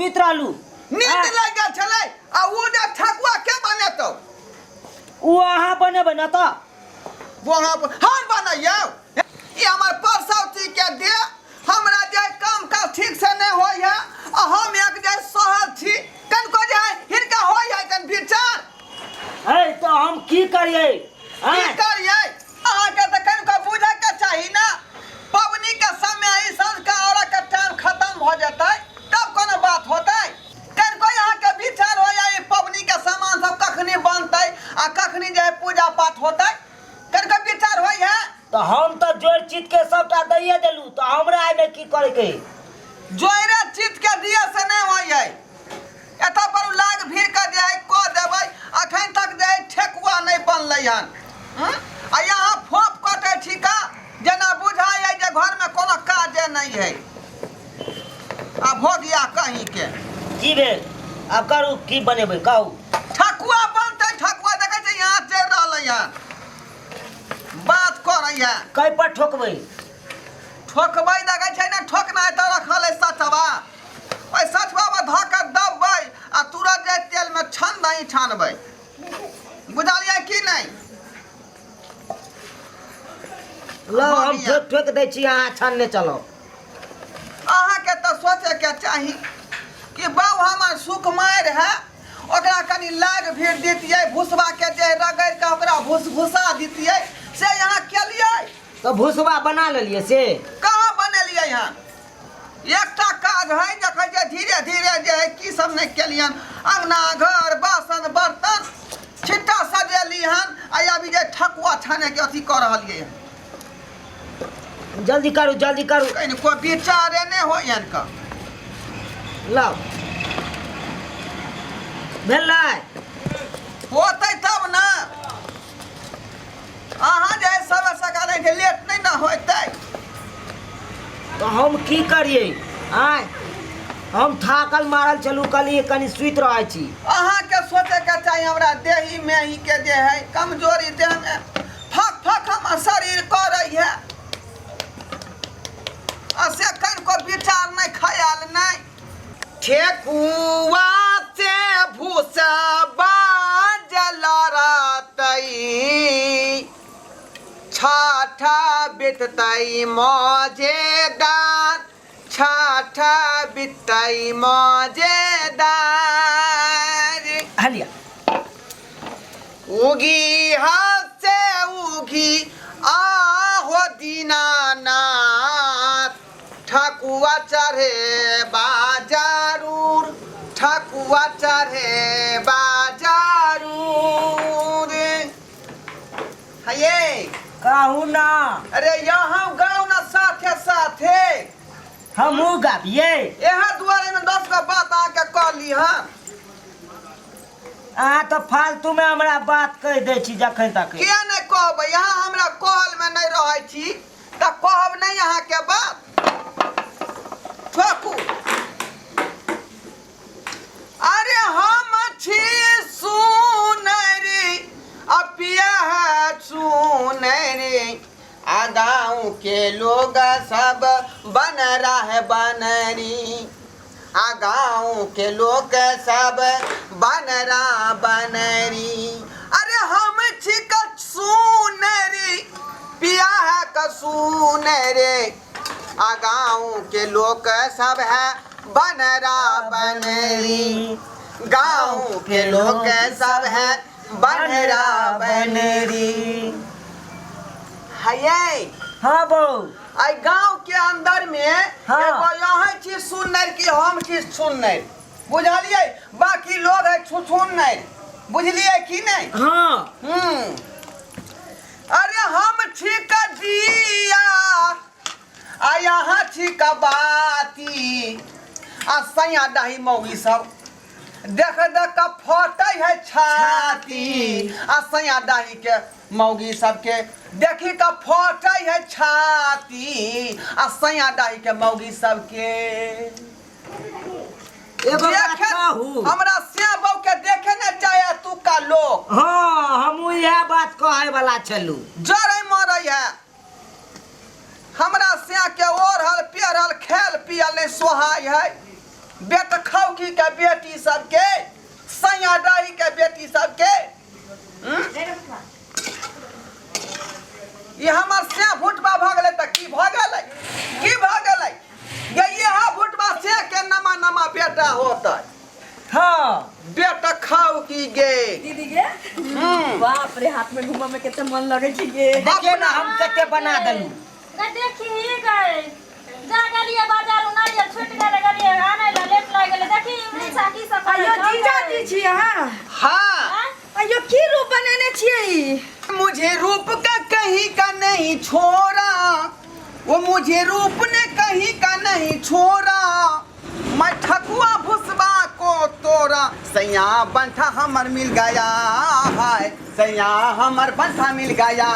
सुति रहलू। नींद आँय? लागि गेल छलै आ ओ जे ठकुआ के बनेतौ? ओ अहाँ बनेबै ने तऽ। वहाँ पर हम बनैयौ? ई हमर परसौती के दे हमरा जे काम काज ठीक से नहि होइ है आ हम एक जे सहल छी, कनको जे है हिनका होइ है कन विचार। है तऽ हम की करियै? की आँय? करियै? अहाँके तऽ कनिको बुझैके चाही ने, पबनीके समय ई साँझका औरतके टाइम खतम भऽ जेतै तब कोनो बात होतै। कनिको अहाँके विचार होइए ई पबनीके सामान सब कखनी बनतै आ कखनी जे है पूजा पाठ होतै, कनिको विचार होइ है? तऽ हम तऽ जोड़ि चित के सबटा दैये देलू, तऽ हमरा एहिमे की करैके है? जोड़े चित के दिए से नहि होइ है, एतऽ पर लाग भीड़ के जे है कऽ देबै। अखन तक जे है ठेकुआ नहि बनलै हन, हूँ? आ यहाँ फोप कटै छी का जेना बुझाइ है जे घरमे कोनो काजे नहि है आ भोगिया कहीं के। की भेल? आब करू, की बनेबै कहू। ठकुआ बनतै, ठकुआ। देखै छै यहाँ चलि रहलै हन, बात करै है। कै पर ठोकबै? ठोकबै, देखै छै ने ठोकनाइ तऽ रखल है सचवा, ओहि सचवा पर धऽ कऽ दबबै आ तुरंत जे तेलमे छन दही छानबै, बुझलियै कि नहि? लौ, हम बढ़िया। ठोकि ठोकि दै छी, अहाँ छानने चलू। अहाँके तऽ सोचैके चाही कि बाउ हमर सुकुमारि है, ओकरा कनि लाग भीड़ दितियै, भुसबाके जे रगड़ि कऽ ओकरा भुस भुसा दितियै, से अहाँ केलियै? तऽ भुसबा बना लेलियै से? कहाँ बनेलियै हन? एकटा काज है, देखै छै धीरे धीरे जे है की सब नहि केलियन, अङ्गना घर बासन बर्तन छिट्टा सजेली हन आ अभी जे ठकुआ छानेके अथी कऽ रहलियै हन। जल्दी करू, जल्दी करू। कहीं कोई विचारे नहि होइ हन का। लाउ, भेलै? होतै तब ने। अहाँ जे है सब सकाल के लेट नहि ने होतै। तऽ हम की करियै? आँय, हम थाकल मारल चलू, कहलियै कनि सुति रहै छी। अहाँके सोचैके चाही हमरा देही मेही के जे है कमजोरी, देहमे फक फक हमर शरीर करै है आ से कनिको विचार नहि, खयाल नहि। ठेकुआ से भूसबा जलरतै, छठ बिततै मजेदार, छठ बिततै मजेदार। हलिया। उगी हसे उगी आहो दीनानाथ, ठकुआ चढ़े बाजारूर, ठकुआ चढ़े बाजारूर। हये। कहू ना। अरे यहाँ गाँव ना साथे साथे। हमहूँ गाबियै। इएह दुआरे ने 10 गो बात अहाँके कहली हन। अहाँ तऽ फालतूमे हमरा बात कहि दै छी जखन तक। किया नहि कहबै? यहाँ हमरा कहलमे नहि रहै छी तऽ कहब नहि अहाँके बात? ठोकू। अरे हम छी सुनरी आ पिया है सुनरी, आ गाँव के लोग सब बन रहा बनरी, आ गाँव के लोग सब बनरा बनरी। अरे हम छी सुनरी, पिया है कसूनरे, आ गाँव के लोग सब है बनरा बनरी, गाँव के लोग सब है बनरा बनरी। हये। हाँ बौ। आई गांव के अंदर में एगो यहाँ छी सुनर कि हम छी सुनर, बुझलियै? बाकी लोग है छुछुनर, बुझलियै कि नहीं? हाँ। अरे हम छी कजिया आ यहाँ छी कबाती, आ सैया डाही मौगी सब देख देख के फटै है छाती, आ सैया डाही के मौगी सबके देखी के फटै है छाती, आ सैया डाही के मौगी सबके एगो बात देखे कहू। हमरा सिया बहू के देखे ने चाहे तू का लोग। हाँ, हमहूँ इएह बात कहै वाला छलू। जरै मरै है हमरा सिया के ओढ़ल पेरल खेल पियल नहीं सोहाय है। बेट खौकी के बेटी सबके सैया डाही के बेटी सबके। ई हमर से भुटबा भऽ गेलै तऽ की भऽ गेलै, की भऽ गेलै गे? इएह भुटबा से के नमा नमा बेटा होतै। हाँ। बेटा खाउ की गे दीदी गे? बाप रे, हाथ में घूमऽ में कते मन लगै छै गे। देखिए ना, हम कते बना देलू। गे देखी गए जा गेलिए बाजार, नारियल छूट गेलै, गेलिए आनै ला, लेट लागि गेलै। देखी उड़ीसा की सब अयो जीजाजी छी अहाँ? हाँ। अयो की रूप बनेने छियै ई? मुझे रूप का कहीं का नहीं छोड़ा, वो मुझे रूप ने कहीं का नहीं छोड़ा, मैं ठकुआ भुसबा को तोरा, सैया बंठा हमर मिल गया है, सैया हमर बंठा मिल गया।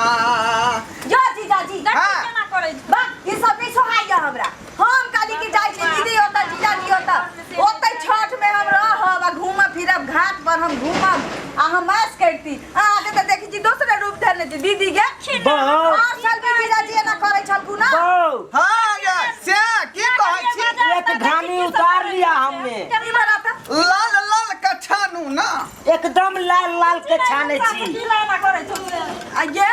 यो जीजाजी। हाँ। केना करै छी? बा, ई सब नहीं सोहाइया हमरा। हम काली की जाइ छी दीदी ओतऽ, जीजाजी ओतऽ, ओतै छठ में हम रहब आ घूमब फिरब, घाट पर हम घूमब आ हम ऐश करती। अहाँके तऽ देखै छी दोसरे रूप धरने छी दीदी गे। बहु। हर साल भी जीजाजी एना करै छलखुन ना। बहू। हाँ ये से की कहै छी? एक घानी उतार लिया हमने। ई बड़ा तऽ लाल लाल के छानू ना। एकदम लाल लाल के छाने छी। की लाना करै छौ से? आ ये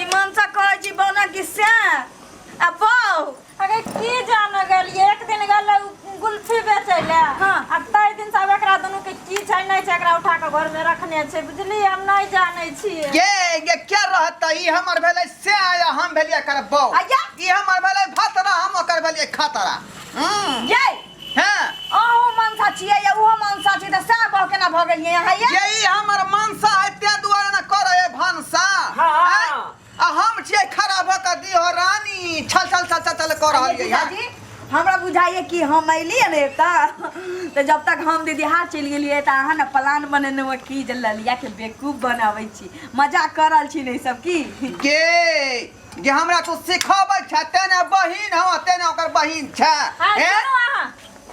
ई मनसा कहै छी बौना कि से आ बौ। अगे की जान गेलिए, एक दिन गेलै गुल्फी बेचै ले। हाँ। आ ताहि दिन से आब एकरा दुनू के की छै नहि छै, एकरा उठा के घर में रखने छै, बुझली? हम नहि जानै छियै। ये ये क्या रहता? ई हमर भेलै से आया, हम भेलियै एकर बौ। आया। ई हमर भेलै भतरा, हम ओकर भेलियै खतरा। ये हाँ। अहूँ मनसा छियै या ओहो मनसा छी तऽ सएह बह केना भऽ गेलियै अहाँ ये? ये ई हमर मनसा है, ते दुआरे न करै है भनसा। हाँ। आँय? आ हम छियै खड़ा भऽ कऽ दिहो रानी छल छल छल छल छल कऽ रहल ये। जीजाजी, हमरा बुझाइए कि हम अयलियै ने एतऽ तऽ जब तक हम दीदी हाथ चलि गेलियै तऽ अहाँ ने प्लान बनेने हुए की जे ललियाके बेवकूफ बनाबै छी, मजाक कऽ रहल छी ने ई सब की? गे गे, हमरा तू सिखबै छै, तेने बहिन हम तेने ओकर बहिन छै। हाँ, हैं? सुनू अहाँ,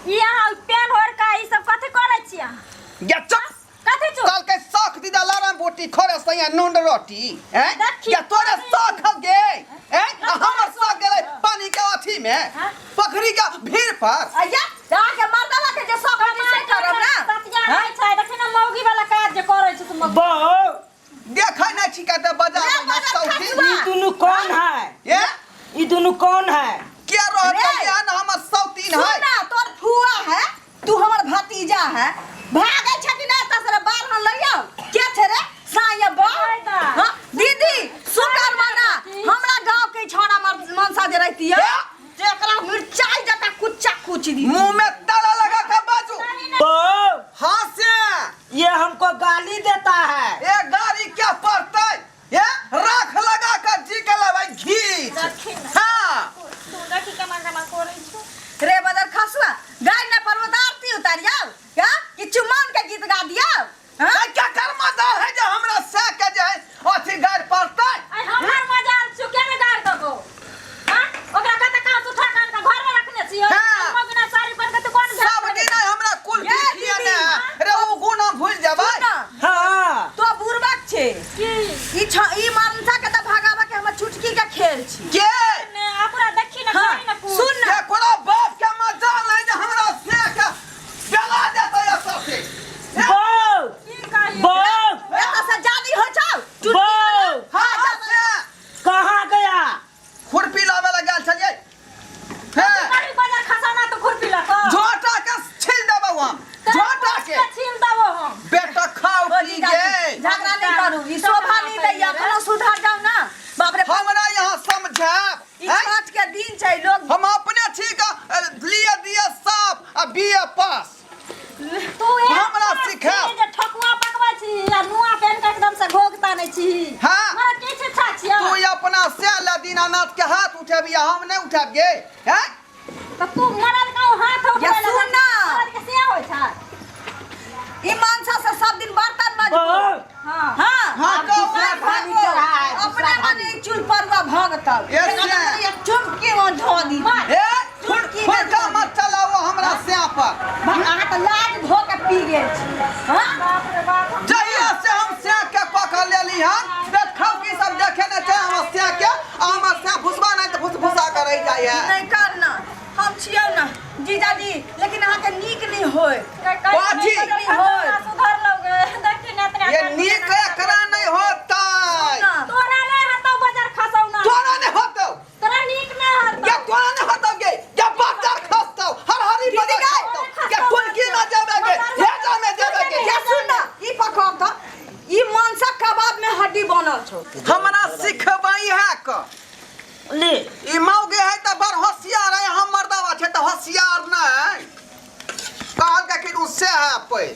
ई अहाँ पेन ओढ़ के ई सब कथी करै छी अहाँ? गे चुप। कथी चुप? कल के शौक दीदा लरम बोटी खोरे सैया नून रोटी हैं? देखी। गे तोरे शौक हो गे हैं? आ हमर शौक गेलै पानी के अथी में। हाँ? पोखरी के भीड़ पर। अय्या अहाँके मर्दावा के जे शौक होइत छै से करब ना। सतिया नहि छै, देखी ने मौगी वाला काज जे करै छै तुम। बहू। देखै नहि छी कते बाजार रे में बदर सौती। खसुआ। ई दुनू कौन है? ये ई दुनू कौन है? के रहतै? रे। ये न हमर सौतीन है। सुन ना, तोर फुआ है, तू हमर भतीजा है, भागै छथि ना तसरे बाल हम लइयो के छै रे साया बा। फायदा। हां दीदी, सुकर मना हमरा गांव के छोड़ा मनसा जे रहती है जेकरा मिर्चाई जका कुच्चा कुच दी। मुंह में ताला लगा के बाजू। बहू। हाँ से ये हमको गाली देता है। ये गाली क्या पड़तै? ये राख लगा के जी के लेबै घीच। देखी ने। हाँ। तू देखी केना केना करै छौ। रे बदर खसुआ, गाय ना पर्वत आरती उतारियो क्या कि चुमान के गीत गा दियो? हाँ? क्या कर मजा है जे हमरा से के जे है अथी गारि पड़तै? आइ हमर मजाल छौ, केना गारि देबौ? हाँ? ओकरा कतऽ कहाँ से उठा के आनि कऽ घरमे रखने छियै? हाँ। मगना साड़ी पहिन कऽ तू कोन घर सब दिन हमरा कुल ये खिए दीदी। ने रे ओ गुना भूल जेबै। सुन ना, हाँ। तो बुड़बक छै। की? ई छ ई मनसा के त भगावा के हमर चुटकी के खेल छी। के? ने ओकरा देखी ने। हाँ, करी ने कुछ। सुन ना। केकरो बाप के मजाल नहीं जे हमरा से के जला देतै एतऽ से। बहू। की कही? बहू। एतऽ से जानी हो जाओ चुटकी। बहू। हाँ हाँ से कहाँ गया? खुरपी लाबे ला गेल छलियै। हैं? करी बाजार खसाना तो खुरपी लऽ कऽ। झोटा के छील देबौ हम, झोटा के छील देबो हम। बेटा खाउ ओ की जीजाजी, गे? झगड़ा नहीं करू, ई शोभा नहीं दैया, अपनो सुधर जाओ ना। बाप रे बाप। हमरा यहाँ समझायब ई हैं? छठ के दिन छै लोग। हम अपने ठीक लिए दिए साफ आ बीए पास। तू एक हमरा पास सिखायब। छी जे ठकुआ पकबै छी आ नुआ पहिन के एकदम से घोघ तानै छी। हाँ। मरद की शिक्षा छियै? तू अपना से ले दीनानाथ के हाथ उठेबी, हम नहीं उठेब गे हैं? तऽ तू मरद के हाथ उठबै या लए सुन ना। मरद के से होइ छै। ई मनसा से सब दिन बर्तन माजबो। बहू। हाँ। हाँ। हाँ, अब कहू। दूसरा घानी चढ़ा है, अपने दूसरा मने घानी। चूल परुआ भगतौ। ये एकरा से। तऽ चुमकी में धो दी। मार। ए चुटकी में फुरका धो दी। मत चलाओ हमरा से पर। अहाँ तऽ लाज धो के पी गेल छी। हाँ? बाप रे बाप। जहिया से हम से के पकड़ लेली हन देखौ की सब देखे ने छै हमर से के, आ हमर से भुसबा नहीं तऽ भुस भुसा के रहि जाइ है। नहीं कर ना, हम छियौ ना जीजाजी, लेकिन अहाँ छौ। हमरा सिखबै है क ले। ई मौगे है तऽ बड़ होशियार है, हम मर्दावा छै तऽ होशियार नहि। कहल के कि उससे है पै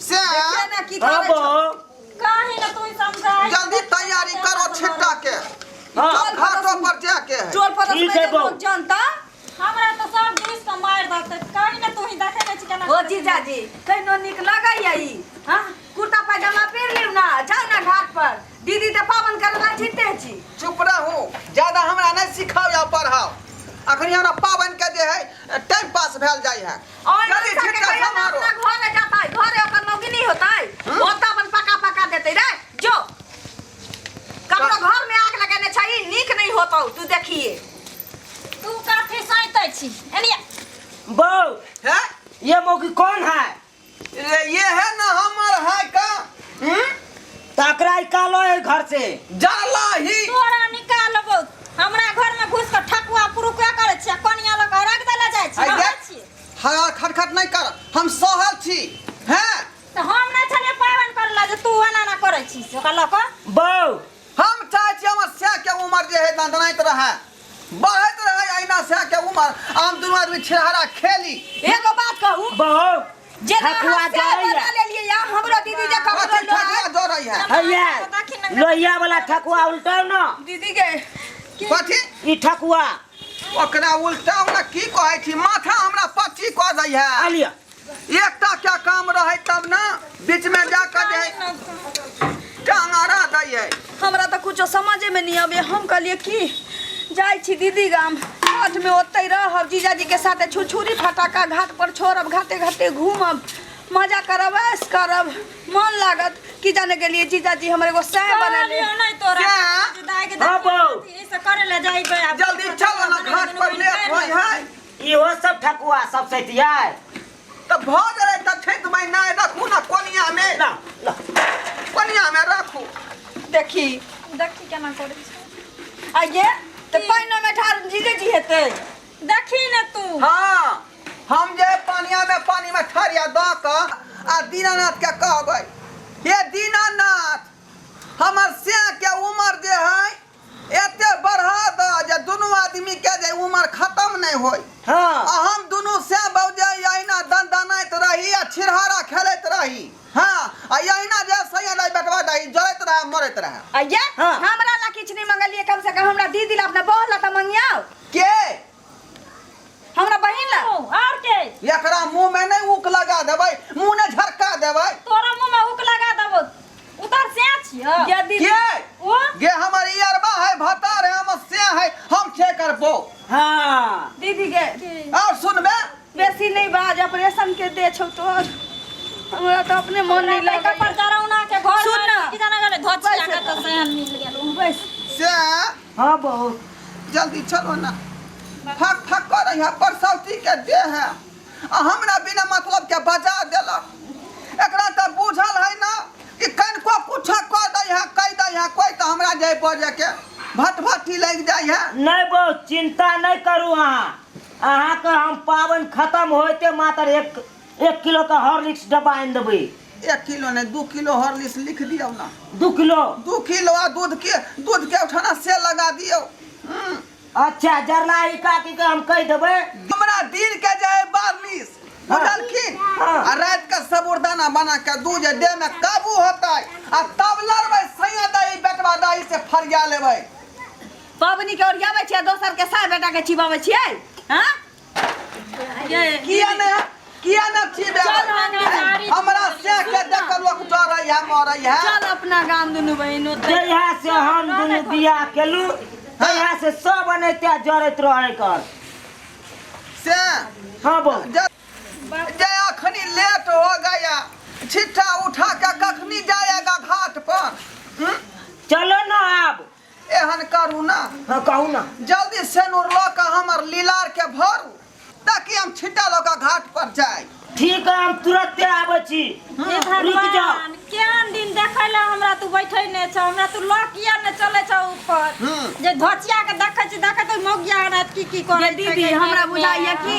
से। देखिए ना की हाँ करै छौ। बहू। कहीं ना तू समझाई। जल्दी तैयारी करो छिट्टा के। हाँ। सब घाटों पर जाके है। टोल पड़ोस ठीक में है जे बहू। लोग जनता। हमरा तो सब घुस के मार देते। कहीं ना तू ही देखे नहीं छी केना। ओ जीजाजी, कहिनो नीक लगैया ई? हाँ, कुर्ता पैजामा पहिर लिउ ना, जाउ ना घाट पर। दीदी तऽ पाबनि करे ला जीते छी। चुप रहू, ज्यादा हमरा नहीं सिखाओ या पढ़ाओ। अखनी हमरा पाबनि के जे है टाइम पास भेल जाइ है। और जल्दी सबके छिट्टा कहियो ना सम्हारो। अपना घरे जातै, घरे ओकर मौगी नहीं होतै, ओतऽ अपन पका पका देतै रे। जो ककरो घर में आग लगेने छै, ई नीक नहीं होतौ, तू देखिए। तू काफी सैतै छी एनिया। बहू। है? ये मौगी कौन है? रे, ये है ना हमर है का। हम्म? तकरा निकालो है घर से। जाला ही। तोरा निकालबो, हमरा घर में घुस के ठकुआ पुरुकुआ करै छियै, कनिया लग के रख देले जाइ छी। आई रहै देख। छियै। हरा खटखट नहीं कर, हम सहल छी हैं। तऽ हम नहि छलियै पाबनि करै लए जे तू एना एना करै छी से ओकरा लऽ कऽ। बहू। हम चाहै छी हमर सैह के उमर जे है दंदनाइत रहै, बढ़ैत रहै अहिना सैह के उमर, आ हम दुनू आदमी छिड़हरा खेली। एगो बात कहू? बहू। जे ठकुआ अहाँ से जरैया। बना लेलियै या हमरो दीदी जे ककरो कथी लोहा। ठकुआ जरै है? हैया लोहिया वाला ठकुआ उल्टाउ ना। दीदी के कथी? ई ठकुआ। ओकरा उल्टाउ ना की कहै छी, माथा हमरा पच्ची कऽ दै है। आ लिअ। एकटा क्या काम रहै तब ना बीच में जाके जे टांग अड़ा दै है। हमरा तऽ कुछो समझे में नहीं आबे। हम कहलिए कि जाइ छी दीदी गाम, छठ में ओतै रहब, जीजाजी के साथे छुरछुरी फटाका घाट पर छोड़ब, घाटे घाटे घूमब, मजा करब, ऐश करब, मन लागत। की जाने गेलिए जीजाजी हमर एगो सैह बनेले। कहलियौ नहि तोरा क्या? जे दाइ के हाँ, बहू। देखी, ई से करे लए जइबै आब। जल्दी चलो ना घाट पर, लेट होय है। इहो सब ठकुआ सब सैतियै। तऽ भऽ गेलै तऽ ठेक नहि रखू ना कोनिया में। ला ला। कोनिया में रखू। देखी। देखी केना करै छै। आइये तऽ पानिओ में ठाढ़ जीजेजी हेतै। देखी ने तू। हाँ, हम जे पानिया में पानी में ठरिया दऽ कऽ आ दीनानाथ के कहबै, हे दीनानाथ, हमर सैह के उमर जे है एते बढ़ा दऽ जे दुनू आदमी के जे उमर खत्म नहीं होय। हाँ। आ हम दुनू सैह बौजे अहिना दनदनाइत रही आ छिड़हारा खेलैत रही। हाँ, आ अहिना जे सैया दाइ बेटवा दाइ जरैत रहे मरैत रहे। आइये। हाँ। हमरा ला किछु नहीं मंगलिए, कम से कम हमरा दीदी ला, अपना बहन ला तऽ मंगियाओ। के? हमरा बहिन ला। और के? एकरा मुंह में नहीं ऊक लगा देबै, मुंह ने झरका देबै। तोरा मुंह में हुक लगा देबो, उधर से छियो। ये दीदी। के? ओ। गे हमर इयरबा है, भतार है, हमर से है, हम छे करबो। हाँ। दीदी के। और सुनबे। बेसी नहीं बाज, ऑपरेशन के दे छौ तोर, हमरा तऽ अपने मन नहीं लड़का लगैया। पर जरौना के घर सुन में ना। की जाने गेलै धोचिया बैस। के तऽ सहन मिल गेल। बैस। से। हाँ बहू। जल्दी चलो ना, फक फक कर रही है, परसौती के दे है आ हमरा बिना मतलब के बजा देलक। एकरा तऽ बुझल है ना कि कनिको कुछ कह दै है, कह दै है कोई तऽ हमरा जे बजे के भटभटी लागि जाइ है। नहीं बहू, चिंता नहीं करू अहाँ। अहाँके हम पाबनि खत्म होइते मात्र एक किलो के हॉर्लिक्स डब्बा आनि देबै। 1 किलो नहीं, 2 किलो हॉर्लिक्स लिख दियौ ना। 2 किलो? 2 किलो आ दूध के उठाना से लगा दियौ। अच्छा, जरलाही काकी के हम कहि देबै। हमरा दिन के जाय बार्लिस। हाँ। बुझलखिन? हाँ। आ रात के सबुरदाना बना के दूध देह में काबू होतै आ तब लड़बै सैया दही बेटवा दही से फरिया लेबै। पबनी के ओरियाबै छियै, दोसर के साय बेटा के चिबाबै छियै। हाँ? ये किया ने, किया ने चिबेबै? चल हम हमरा से के देखल लोक डरै है मरै है। चल अपना गाम दुनू बहिन ओतै। जहिया से हम दुनू बियाह केलू तहिया से सब एनाहिते जरैत रहै कर। से। हाँ बहू। जे अखनी लेट हो गया, छिट्टा उठा के कखनी जाएगा घाट पर? चलो ना आब। एहन करू ना। हाँ कहू ना। जल्दी सेनुर लऽ के हमर लीलार के भरू ताकि हम छिट्टा लऽ के घाट पर जाए। ठीक है, हम तुरंते आबै छी। हे रुक जाओ। भगवान, केहन दिन देखै लए हमरा तू बैठै नहि छौ, हमरा तू लऽ किया नहि चलै छौ ऊपर? जे धोचिया के देखै छी, देखै तो मौगिया हनात की की करै ये दीदी, छै। हमरा बुझाइया कि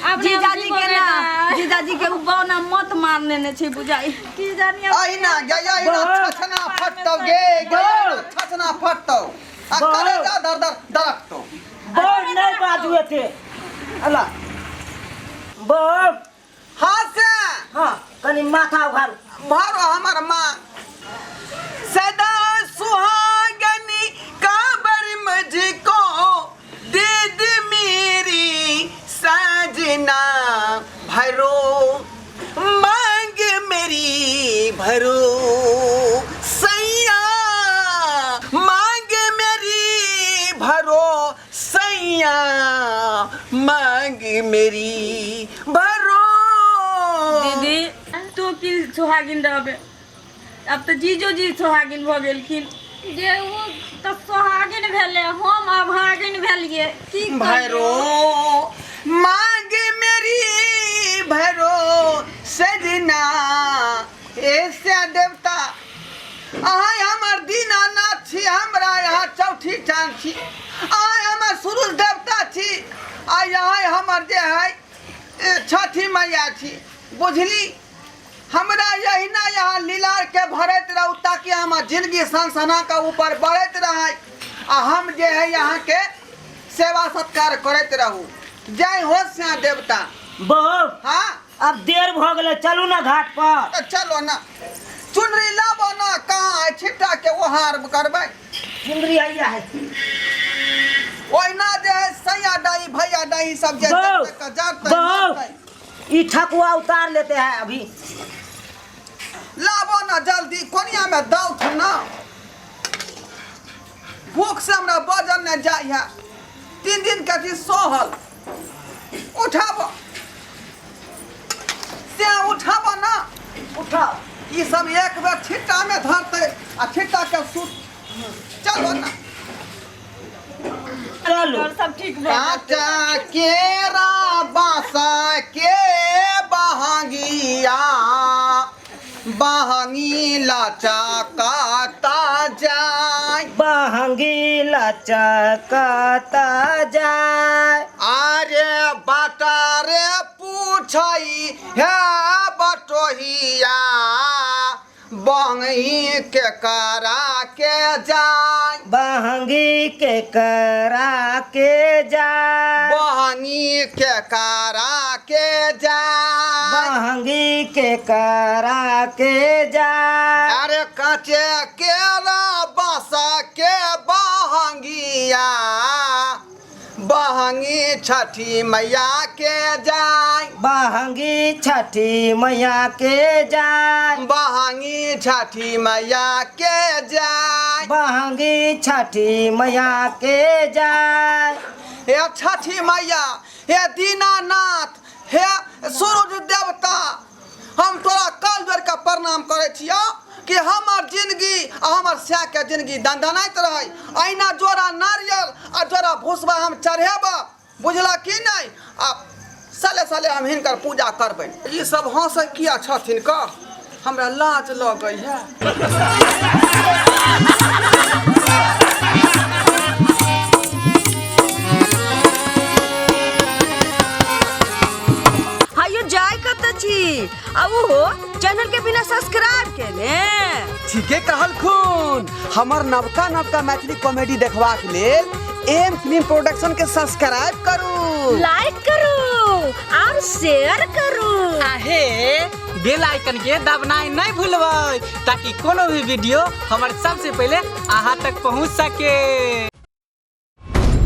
आब नहि हम जीजाजी जीबो के ना नहि। जीजाजी के उ बौना मत मारने ने छै बुझाई। की जानिए। अहिना गया, अहिना बहुत। छछना फटतै। फटतौ गे गे छछना फटतौ आ बौ। कलेजा दर दर दरकतौ। बौ, नहीं बाजू एते अल्लाह बौ। हाँ से। हाँ, कनी माथा उघारू। भरो हमर माँ सदा सुहागनी काबर मुझको दे दे मेरी साजना भरो मांग मेरी भरो सैया मांग मेरी भरो सैया मांग मेरी भरो। दीदी, तू की सुहागिन रहबे, अब तऽ जीजो जी सुहागिन भऽ गेलखिन। जे ओ तऽ सोहागिन भेलै, हम अभागिन भेलियै, की करियै? भरो मांग मेरी भरो सजना। ऐसे देवता अहाँ हमर दीनानाथ छी, हमरा यहाँ चौठी चाँद छी, अहाँ हमर सूरज देवता छी आ यहाँ हमर जे है छठी मैया छी। बुझली, हमरा यहिना यहाँ लीलार के भरैत रहू ताकि हमर जिंदगी सनसना के ऊपर बढ़ैत रहे आ हम जे है यहाँ के सेवा सत्कार करैत रहू। जय हो श्या देवता। बौ। हाँ। अब देर भ गेलै, चलू ना घाट पर। तऽ चलो ना, चुनरी लाबो ना, कहाँ है छिट्टा के ओहार करबै। चुनरी हैया है। ओहिना जे है सैया डाई भैया डाई सब जे बौ, जब तक जरतै, बौ, मरतै। ई ठकुआ उतार लेते हैं अभी। लाबो ना जल्दी, कोनिया में दौथ ना, भूख से हमरा बजल ने जाइ है, 3 दिन के थी सहल। उठाबो से, उठाबो ना। उठाओ। ई सब एक बेर छिट्टा में धरतै आ छिट्टा के सूत। चलो ना। चलू। और सब ठीक भऽ जेतै। काचा केरा बासा के बहंगिया बहंगी लाचा काता जाय। बहंगी लचकता जाय। अरे बाटा रे पूछई हे बटोहिया बहंगी के करा के जाय। बहंगी के करा के जाय। बहंगी के करा के जाय। बहंगी के करा के जाय। अरे काचे केरा बासा के बहंगिया बहंगी छठी मैया के जाय। बहंगी छठी मैया के जाय। बहंगी छठी मैया के जाय। बहंगी छठी मैया के जाय। हे छठी मैया, हे दीनानाथ, हे सूरज देवता, हम तोरा कल जोड़ के प्रणाम करै छियौ कि हमर जिंदगी आ हमर स्या के जिंदगी दंदनाइत रहै। अहिना जोड़ा नारियल आ जोड़ा भूसबा हम चढ़ेब, बुझला कि नहि? आ साले साले हम हिनकर पूजा करबै। ई सब हंसै किया छथिन कह? हमरा लाज लगै है। हायो, जाय कतऽ छी आ ओहो चैनल के बिना सब्सक्राइब केने? ठीके कहलखुन। हमर नवका नवका मैथिली कॉमेडी देखबाक लेल एम फिल्म प्रोडक्शन के सब्सक्राइब करू, लाइक करू और शेयर करू। आहे बेल आइकन के दबनाइ नहीं भूलबै ताकि कोनो भी वीडियो हमर सबसे पहले अहाँ तक पहुँच सके।